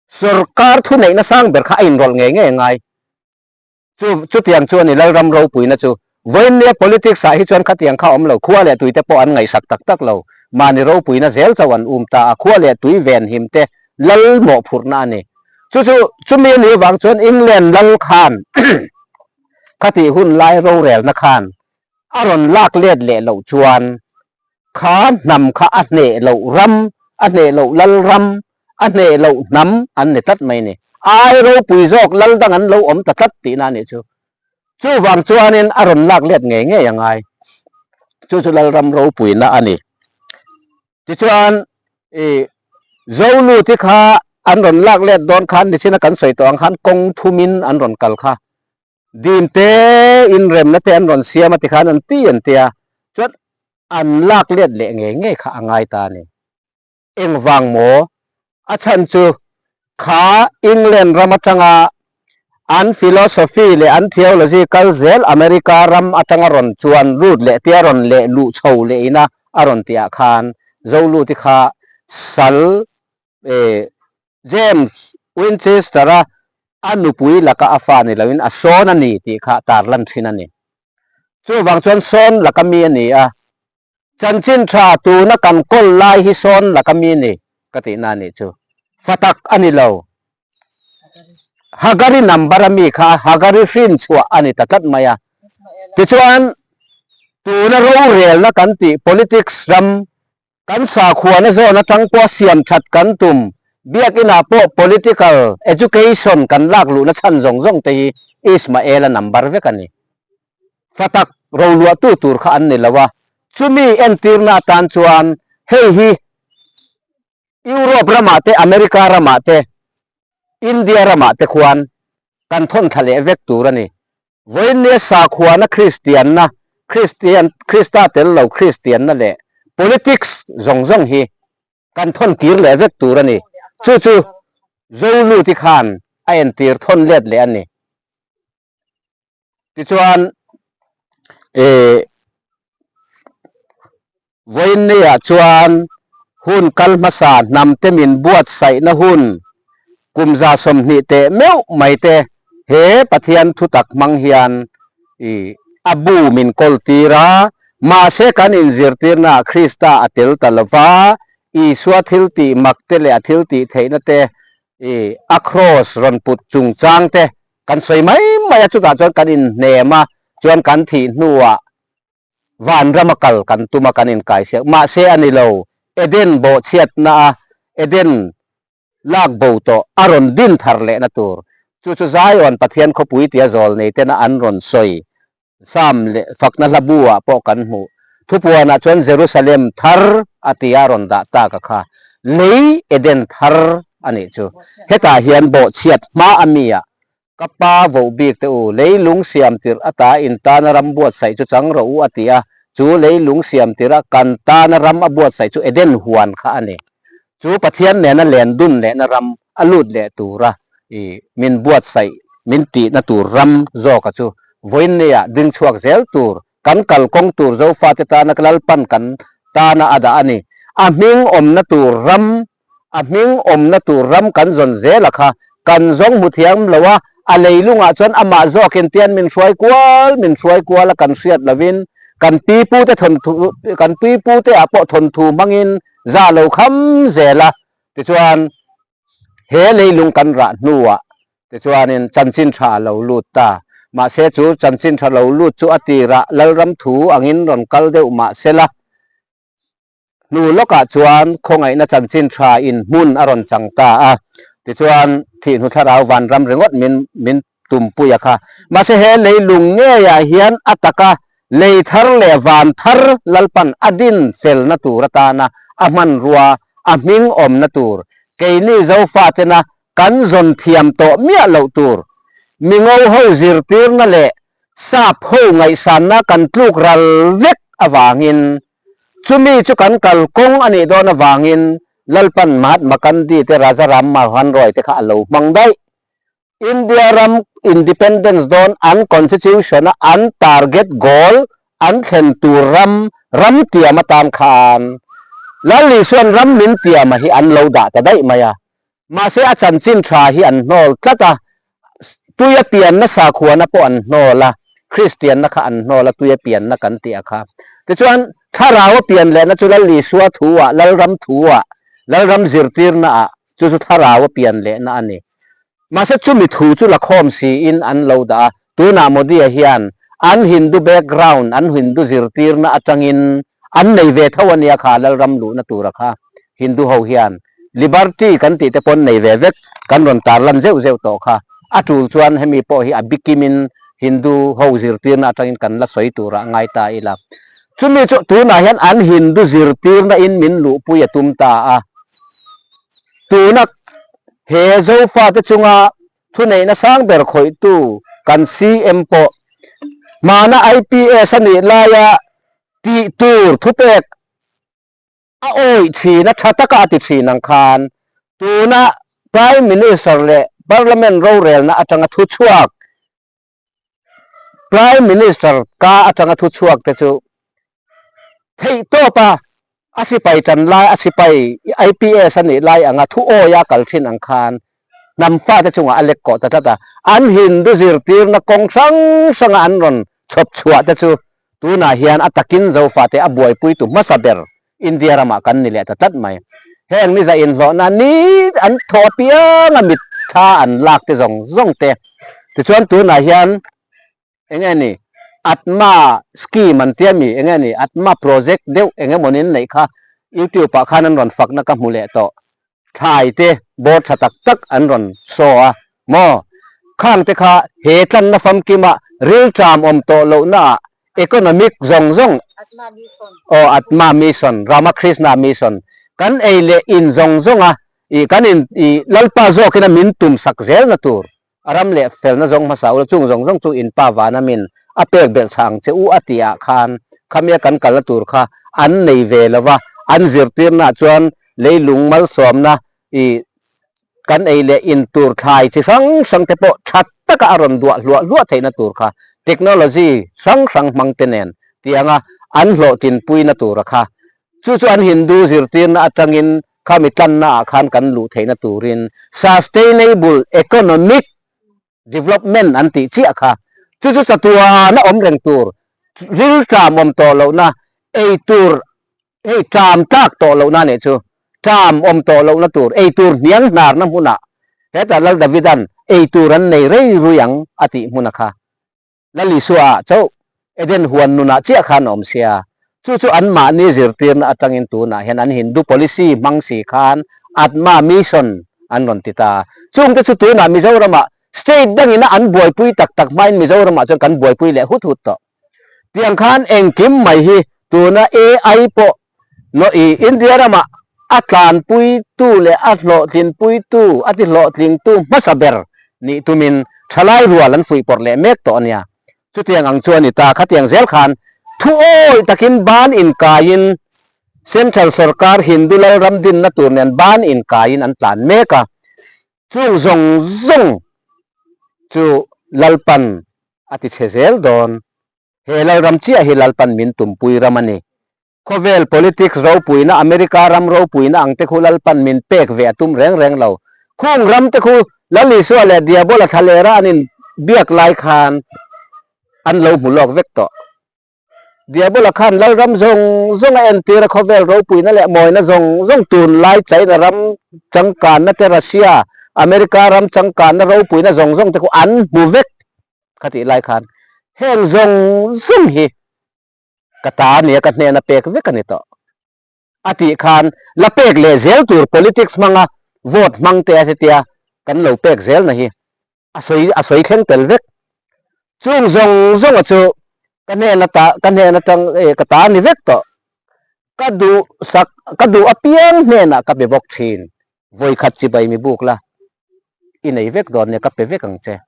Sorkar thuneihna sang ber kha a inrawlh ngei ngei a ngai. Chu, chutiang chu a ni Lalram ropuina chu. Vawiin nia politics-ah hi chuan khatiang kha awm lo, khua leh tui te pawh an ngaihsak tak tak lo. mani ropuina zel chau an um ta a, khua le tui ven him te lal mawphurna a nih. Chu chu, chu mi ni vang chuan England lal khan khati hun lai rorelna khan a rawn lak let leh loh chuan kha hnam kha a hneh loh ram, a hneh loh lal ram, a hneh loh hnam an ni tlat mai ni. Ai ropui zawk lal dang an lo awm ta tlat tihna a nih chu. Chu vang chuanin a rawn lak let ngei ngei a ngai. Chu chu lal ram ropuina a ni. Tichuan, i, Zolu ti kha an rawn lak let dawn khan, nichina kan sawi tawh ang khan kawng thumin an rawn kal kha. Dim te inremna te an rawn siam a ti khan an ti an ti a. Chuan an lak let leh ngei ngei kha a ngai ta a ni. Engvang maw? A chhan chu kha England ram atanga an philosophy leh an theology kal zel America ram atanga rawn chuan lut leh tia rawn leh luh chho leh ina a rawn tihah khan Zolu ti kha Sal, eh, James Winchester-a a nupui laka a fa ni loin a sawn a ni tih kha tarlan ṭhin a ni. Chuvang chuan sawn laka mi a ni a. Chanchin ṭha tuna kan kawl lai hi sawn laka mi ni ka tihna a nih chu. Fatak a ni lo. Hagari number a mi kha, Hagari hrin chhuah a ni ta tlat mai a. Tichuan, tuna rorelna kan tih politics ram, kan sakhuana zawn atang pawh siam ṭhat kan tum, biak inah pawh political education kan lak luhna chhan zawng zawng te hi Ismaela number vek a ni. Fatak roluahtu tur kha an ni lo a. Chumi entirna atan chuan hei hi Europe ramah te, America ramah te, India ramah te khuan kan thawn thla leh vek tur a ni. Vawiinnia sakhuana Kristianna, Kristian, Krista tel lo Kristianna leh politics zawng zawng hi kan thawn kir leh vek tur a ni. Chu chu Zolu ti khan a entir thawn let leh a ni. Tichuan, eh, vawiinniah chuan hun kal hmasa hnam te min buatsaihna hun kum za sawmhnih teh meuh mai te he Pathian thutak hmang hian i a bu min kawl tir a, mahse kan inzirtirna Krista a tel ta lo va, Isua thil tih mak te leh a thil tih theihna te, i a cross rawn put chungchang te kan sawi mai mai a, chutah chuan kan inhnem a, chuan kan thih hnuah vanrama kal kan tum a, kan inkaisiak. Mahse a ni lo, Eden bawhchhiatna a, Eden lak bo tawh a rawn din thar lehna tur. Chu chu Zion Pathian khawpui tia zawlnei tena an rawn sawi. Sam leh fakna hlabuah pawh kan hmu. Thupuanah chuan Jerusalem thar a tia rawn dah tak a kha. Lei Eden thar a nih chu. Hetah hian bawhchhiat hma a mi a. Ka pa vo bik te u, leilung siam tirh ata in tana ram buatsaih chu chang rawh u a ti a. Chu leilung siam tirha kan tana ram a buatsaih chu Eden huan kha a ni. Chu Pathian nena len dun lehna ram a lut leh tura i min buatsaih, min tihna tur ram zawka chu vawiinniah ding chhuak zel tur, kan kalkawng tur Zofate tana Lalpan kan tana a dah a ni. A hming awmna tur ram, a hming awmna tur ram kan zawn zel a kha, kan zawng hmu thiam lo a, a leilungah chuan amah zawkin tian min hruai kual, min hruai kual a kan hriat lovin, kan pipu te thawn thu, kan pipu te ah pawh thawn thu hmangin za lo kham zel a. Tichuan, he leilung kan rah hnuah, tichuanin chanchin ṭha a lo lut ta. Mahse chu chanchin ṭha lo lut chu a tirah lalram thu angin rawn kal deuh mah sela, hnu lawkah chuan khawngaihna chanchin ṭha inhmun a rawn chang ta a. Tichuan, thih hnu thlarau vanram ringawt min, min tumpui a kha. Mahse, he leilung ngeiah hian a taka lei thar leh van thar Lalpan a din felna tur atana a hmanrua, a hming awmna tur keini Zofa tena kan zawn thiam tawh miah loh tur, mingo ho zirtirna leh sap ho ngaihsanna kan tluk ral vek avangin, chumi chu kan kalkawng a nih dawn avangin, Lalpan Mahatma Gandhi te, Rajaram Mohan Roy te kha a lo hmang daih. India ram independence dawn an constitution a an target goal an thlen tur ram, ram tiam atan khan, Lal Isuan ram min tiam a hi an lo dah ta daih mai a. Mahse, a chanchin ṭha hi an hnawl tlat a, tuia pianna sakhuana pawh an hnawl a, Kristianna kha an hnawl a, tuia pianna kan tih a kha. Tichuan, thlarau a pian lehna chu Lal Isua thu ah, Lalram thu ah, Lalram zirtirna ah, chu chu thlarau a pian lehna a nih. Mahse, chumi thu chu la khawm si in an lo dah a. Tuna Modi-a hian an Hindu background, an Hindu zirtirna atangin an nei ve tho a nia kha, Lalram luhna tura kha. Hindu ho hian liberty kan tih te pawn nei ve vek, kan rawn tarlan zeuh zeuh tawh kha. A tul chuan hemi pawh hi a bikimin Hindu ho zirtirna atangin kan la sawi tura a ngai ta ila. Chumi chu tunah hian an Hindu zirtirna in min luhpui a tum ta a. Tuna he Zofate chunga thuneihna sang ber khawihtu kan C M pawh hmana I P S a nih laia tih tur thupek a awih ṭhin a, ṭha taka a ti ṭhin ang khan, tuna Prime Minister leh Parliament rorelna atanga thuchhuak, Prime Minister ka atanga thuchhuak te chu theihtawpa a sipai ṭan lai, a sipai I P S a nih lai anga thu awia kal ṭhin ang khan, hnam fate chunga a lek kawh ta tlat a. An Hindu zirtirna kawng hrang hranga an rawn chhawp chhuah te chu tunah hian a takin Zofate a buaipuitu hmasa ber India ramah kan ni leh ta tlat mai. Heng ni zah inhlawhna ni an thaw apianga mit ṭha an lak te zawng zawng te. Tichuan tunah hian eng nge ni, Atma scheme an tia mi, eng nge ni, Atma project deuh eng emaw nin neih kha YouTube-ah khan an rawn fakna ka hmu leh tawh. Thlai te bawr ṭha tak tak an rawn show a maw. Khang te kha he tlanna famkima rilṭam awm tawh lohna ah economic zawng zawng, aw, Atma Mission, Ramakrishna Mission, kan ei leh in zawng zawnga i kan in, i Lalpa zawkin a min tum sak zelna tur a ram leh felna zawng hmasa ula, chung zawng zawng chu in Pa vana min a pek belh chhang che u a ti ah khan, khamia kan kalna tur kha an nei ve lova, an zirtirna chuan leilung malsawmna i kan ei leh in tur thlai chi hrang hrang te pawh ṭha taka a rawn duah hluah hluah theihna tur kha, technology hrang hrang hmang te nen tianga an hlawhtlinpuina tura kha, chu chu an Hindu zirtirna atangin khami tlanna ah khan kan luh theihna turin sustainable economic development an tih chiah kha. Chu chu chatuana awm reng tur, rilṭam awm tawh lohna, ei tur, hei ṭam tlak tawh lohna nih chu, ṭam awm tawh lohna tur, ei tur hniang hnarna hmunah, heta Lal Davidan ei tur an nei rei rui ang a tih hmuna kha. Lal Isua chauh Eden huan nunah chiah khan a awm sia. Chu chu anmahni zirtirna atangin tunah hian an Hindu policy hmang si khan Atma Mission an rawn ti ta. Chungte chu tunah Mizoramah state dangina an buaipui tak tak hmain Mizoramah chuan kan buaipui leh hut hut tawh. Tiang khan engkim mai hi tuna A I pawh naw i India ramah a tlanpuitu leh a hlawhtlinpuitu, a ti hlawhtlingtu hmasa ber nih tumin ṭhalai rual an fuih pawrh leh mek tawh a nia. Chutiang ang chu a ni ta, khatiang zel khan thu awih takin ban inkaiin Central Sorkar Hindu Lalram dinna tur nen ban inkaiin an tlan mek a. Chung zawng zawng chu Lalpan a ti chhe zel dawn. He Lalram chiah hi Lalpan min tumpui ram a ni. Khawvel politics ropuina, America ram ropuina ang te khu Lalpan min pek ve a tum reng reng lo. Khung ram te khu Lal Isua leh Diabola thlalera an inbiak lai khan an lo hmu lawk vek tawh. Diabola khan Lalram zawng zawng a entir a, khawvel ropuina leh mawina zawng zawng, tunlai China ram changkanna te, Russia, America ram changkanna ropuina zawng zawng te khu an hmu vek kha tih lai khan, heng zawng zawng hi ka ta nia, ka hnena pek vek a ni tawh a tih khan, la pek leh zel tur politics hmanga vote hmang te a ti tia kan lo pek zelna hi a sawi, a sawi thleng tel vek. Chung zawng zawnga chu ka hnena ta, ka hnena tang, eh, ka ta ni vek tawh. Ka duh sak, ka duh apiang hnena ka be bawk ṭhin. Vawi khat chibai mi buk la, i nei vek dawn nia, ka pe vek ang che,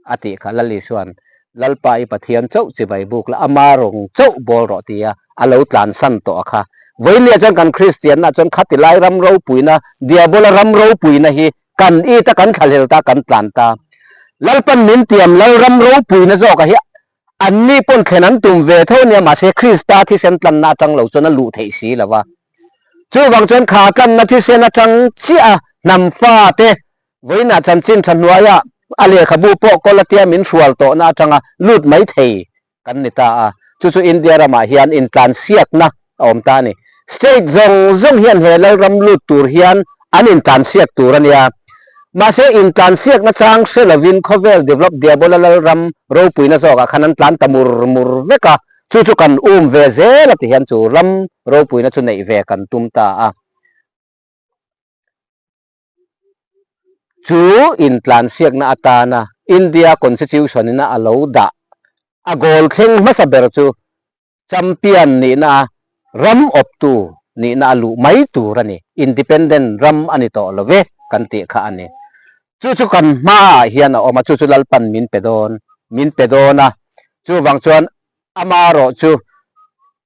a tih kha. Lal Isuan, Lalpa i Pathian chauh chibai buk la, ama rawng chauh bawl rawh, tia a lo tlansan tawh a kha. Vawinia chuan kan Kristianna chuan khati lai ram ropuina, Diabola ram ropuina hi kan it a, kan thlalhel ta, kan tlan ta. Lalpan min tiam Lalram ropuina zawka hi anni pawn thlen an tum ve tho nia, mahse Krista thisen tlanna atang lo chuan a luh theih si lo va. Chuvang chuan kha tlanna thisen atang chiah a, hnam fate, vawiinah chanchin ṭha hnuaia a lehkhabu pawh kawl a tia min hrual tawhna atanga lut mai thei kan ni ta a. Chu chu India ramah hian intlansiakna a awm ta a ni. State zawng zawng hian he lalram lut tur hian an intlansiak tur a nia. Mahse, intlansiakna chang hre lovin khawvel develop diabola lalram ropuina zawkah khan an tlan ta mur mur vek a. Chu chu kan um ve zel a ti hian chu ram ropuina chu neih ve kan tum ta a. Chu intlansiakna atana India Constitution-ina a lo dah a goal thleng hmasa ber chu champion nihna a, ram awptu nihna a luh mai tur a ni. Independent ram a ni tawh lo ve kan tih kha a ni. Chu chu kan hmaah hian a awm a, chu chu Lalpan min pe dawn, min pe dawn a. Chu vang chuan amarawh chu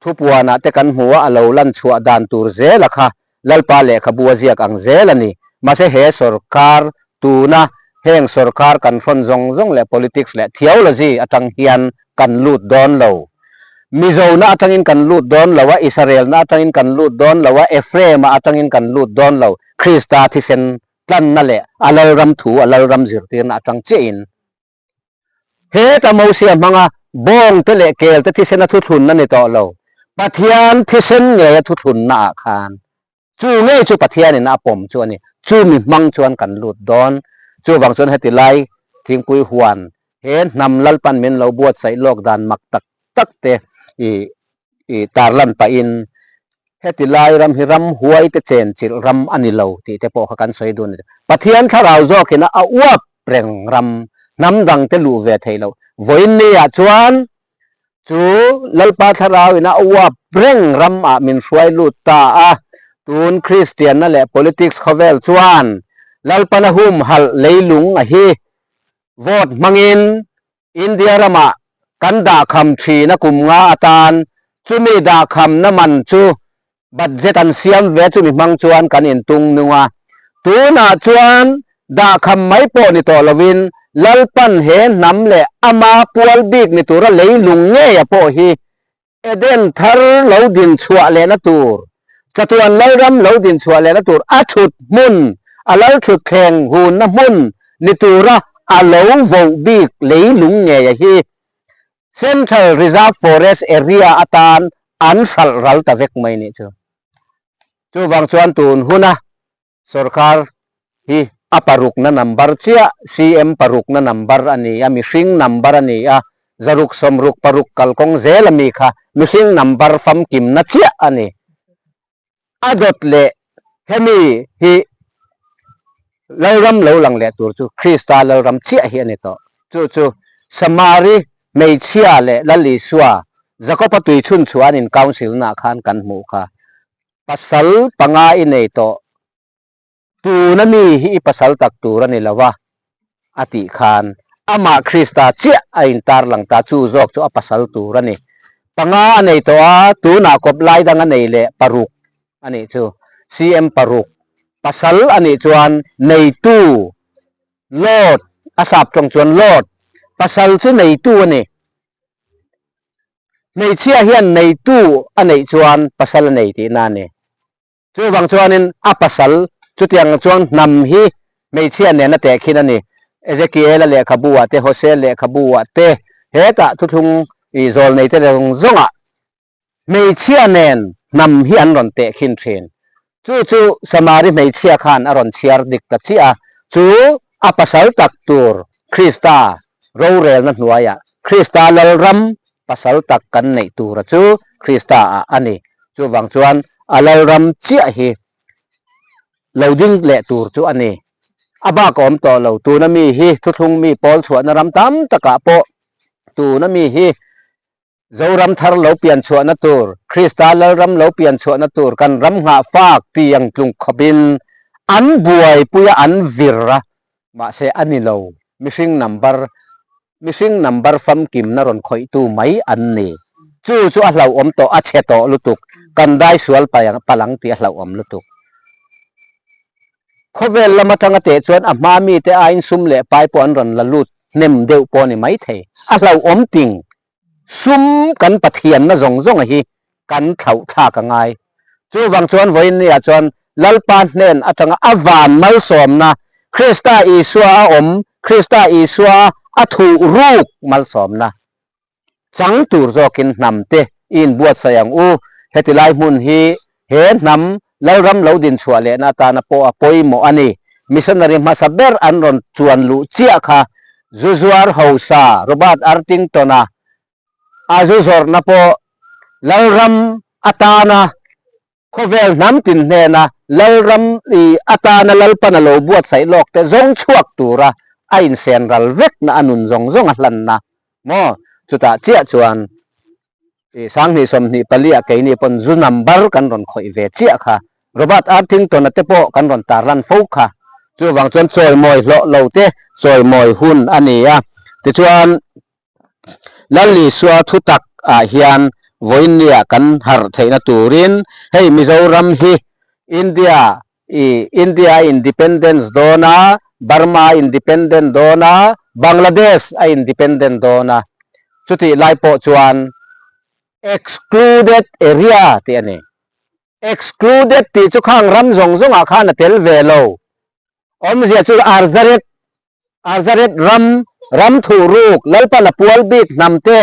thupuanah te kan hmu a, a lo lan chhuah dan tur zel a kha Lalpa lehkhabu a ziak ang zel a ni. Mahse, he sorkar tuna heng sorkar kan hrawn zawng zawng leh politics leh theology atang hian kan lut dawn lo. Mizona atangin kan lut dawn lo a, Israelna atangin kan lut dawn lo a, Ephraima atangin kan lut dawn lo. Krista thisen tlanna leh a lalram thu, a lalram zirtirna atang chiahin. Heta Mosia hmanga bawngte leh kelte thisena thuthlunna ni tawh lo. Pathian thisen ngeia thuthlunnaah khan chu ngei chu Pathianin a pawm chu a ni. Chu mi hmang chuan kan lut dawn. Chu vang chuan heti lai thingpui huan he hnam Lalpan min lo buatsaih lawk dan mak tak tak te i, i tarlan pahin heti lai ram hi ram huaite chenchilh ram a ni lo tih te pawh kha kan sawi dun a ni. Pathian thlarau zawkin a uap reng ram, hnam dangte luh ve theih lo. Vawiin niah chuan chu Lalpa thlarauin a uap reng ramah min hruai lut ta a. Tun Kristianna leh politics khawvel chuan Lalpan a humhalh leilung a hi. Vote hmangin India ramah kan dahkham ṭhin a kum nga atan, chumi dahkhamna man chu budget an siam ve, chumi hmang chuan kan intung nung a. Tunah chuan dahkham mai pawh ni tawh lovin, Lalpan he hnam leh ama pual bik ni tura leilung ngeia pawh hi Eden thar lo din chhuah lehna tur, chatuan lalram lo din chhuah lehna tur a thut hmun, a lal thut thleng hunna hmun ni tura a lo voh bik leilung ngeia hi Central Reserve Forest Area atan an hralh ral ta vek mai nih chu. Chuvang chuan tun huna sorkar hi a parukna number chiah, C M parukna number a ni a, mihring number a ni a, zaruk sawmruk paruk kalkawng zel a mi kha mihring number famkimna chiah a ni. A dawt leh hemi hi lalram lo lang leh tur chu Krista lalram chiah hi a ni tawh. Chu chu Samari hmeichhia leh Lal Isua Jakoba tui chhun chhuanin council-na khan kan hmu kha. Pasal panga i nei tawh, tuna mi hi i pasal tak tur a ni lo va, a tih khan, amah Krista chiah a intarlang ta, chu zawk chu a pasal tur a ni. Panga a nei tawh a, tuna kawp lai dang a nei leh paruk a nih chu. C M paruk, pasal a nih chuan neitu, Lord, a sap ṭawng chuan Lord, pasal chu neitu a ni. Hmeichhia hian neitu a neih chuan pasal a nei tihna a ni. Chuvang chuanin a pasal, chutiang chuan hnam hi hmeichhia nen a tehkhin a ni. Ezekiela lehkhabuah te, Hosea lehkhabuah te, hetah thuthlung i zawlneite zawng zawngah hmeichhia nen hnam hi an rawn tehkhin ṭhin. Chu chu Samari hmeichhia khan a rawn chhiar dik ta chiah a. Chu a pasal tak tur Krista rorelna hnuaiah Krista lalram pasal tak kan neih tura chu Krista-ah a ni. Chuvang chuan a lalram chiah hi lo ding leh tur chu a ni. A bak a awm tawh lo, tuna mi hi thuthlung mi pawl chhuahna ram tam takah pawh tuna mi hi Zoram thar lo pian chhuahna tur, Krista lalram lo pian chhuahna tur, kan ram nghah fak tiang tlung khawpin an buaipuia an vir a, mahse a ni lo. Mihring number, mihring number famkimna rawn khawihtu mai an ni. Chu chu a hlauhawm tawh, a chhe tawh lutuk, kan dai sual palang, palang tih a hlauhawm lutuk. Khawvel lam aṭanga teh chuan a hma mite aiin sum leh pai pawh an rawn la lut hnem deuh pawh ni mai thei. A hlauhawm ting. Sum kan Pathianna zawng zawng a hi kan thlauh thlak a ngai. Chuvang chuan vawiin niah chuan Lalpa hnen aṭanga a van malsawmna, Krista Isua a awm, Krista Isua a thuh ruk malsawmna, chang tur zawkin hnam te inbuotsai ang u. Heti lai hmun hi he hnam lalram lo din chhuah lehna atana pawh a poimaw a ni. Missionary hmasa ber an rawn chuan luh chiah kha, zu zuar hausa Robert Arthington-a a zu zawrhna pawh lalram atana, khawvel hnam tin hnena lalram i atana Lalpan a lo buatsaih lawk te zawng chhuak tura a insenral vekna, a nun zawng zawng a hlanna maw, chutah chiah chuan i sanghnih sawmhnih pali-a keini pawn zu number kan rawn khawih ve chiah kha, Robert Arthington-a te pawh kan rawn tarlan fo kha. Chuvang chuan chawimawi hlawh lo te chawimawi hun a ni a. Tichuan, Lal Isua thutak ah hian vawinia kan harh theihna turin hei Mizoram hi India, i, India independence dawna, Burma independent dawna, Bangladesh a independent dawna, chuti lai pawh chuan excluded area tih a ni. Excluded tih chu khang ram zawng zawngah khan a tel ve lo. Awmzia chu Arzaret, Arzaret ram, ram thuh ruk, Lalpan a pual bik hnam te,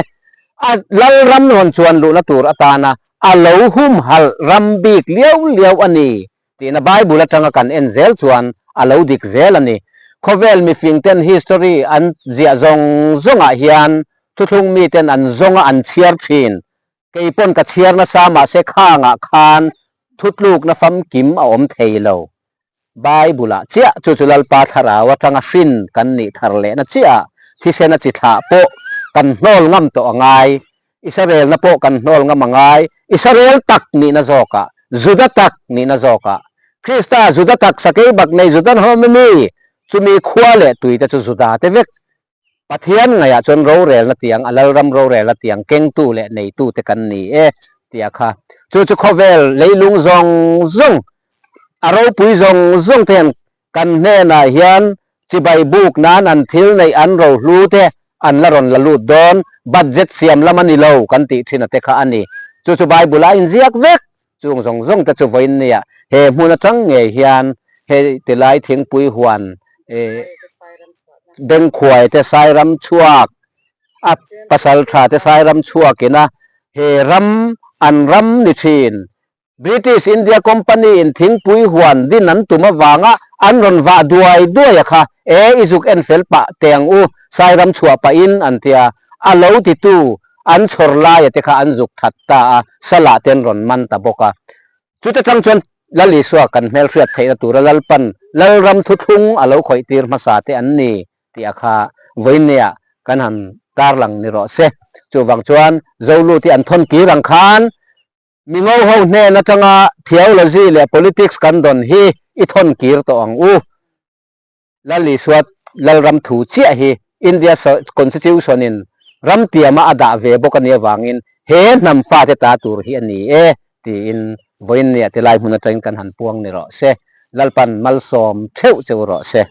a lalram rawn chuan luhna tur atana a lo humhalh ram bik liau liau a ni, tihna Bible atanga kan en zel chuan a lo dik zel a ni. Khawvel mifing ten history an ziah zawng zawngah hian thuthlung mi ten an zawnga an chhiar ṭhin. Kei pawn ka chhiar nasa, mahse khangah khan thutlukna famkim a awm thei lo. Bible-ah chiah chu chu Lalpa Thlarau atanga hrin kan nih thar lehna chiah thisena chi thlah pawh kan hnawl ngam tawh a ngai. Israelna pawh kan hnawl ngam a ngai. Israel tak nihna zawkah, Juda tak nihna zawkah, Krista Juda tak, sakei bak nei Juda hawm mi, chumi khua leh tui te chu Juda te vek. Pathian ngaiah chuan rorelna tiang, a lalram rorelna tiang kengtu leh neitu te kan ni e, tia kha. Chu chu khawvel leilung zawng zawng, a ropui zawng zawng te hian kan hnenah hian chibai buk nan an thil neih an ro hlu te an la rawn la lut dawn, budget siam lam a ni lo kan tih ṭhin a te kha a ni. Chu chu Bible-a inziak vek, chung zawng zawng te chu vawinia he hmun atang ngei hian he tilai thingpui huan, eh, Bengkhuai te sairam chhuak, a pasal ṭha te sairam chhuak ina he ram an ram ni ṭhin. British India Company in thingpui huan din an tum avanga an rawn vah duai duai a kha, e, i zuk en fel pah teng u, sairam chhuah pah in an tia, a lo titu an chhawr lai a te kha an zuk that ta a, salah te an rawn man ta bawk a. Chuta ṭang chuan Lal Isua kan hmelhriat theihna tura Lalpan, Lalram thuthlung a lo khawih tir hmasa te an ni, tia kha vawinia kan han tarlang ni rawh se. Chuvang chuan Zolu te an thawn kir ang khan, mi ngo ho hnen atanga theology leh politics kan dawn hi i thawn kir tawh ang u. Lal Isua Lalram thu chiah hi India sa-, Constitution-in ram tiama a dah ve bawk a nih avangin he hnam fate ta tur hi a ni e, tiin vawinia tilai hmun atangin kan han puang ni rawh se. Lalpan malsawm theuh che u rawh se.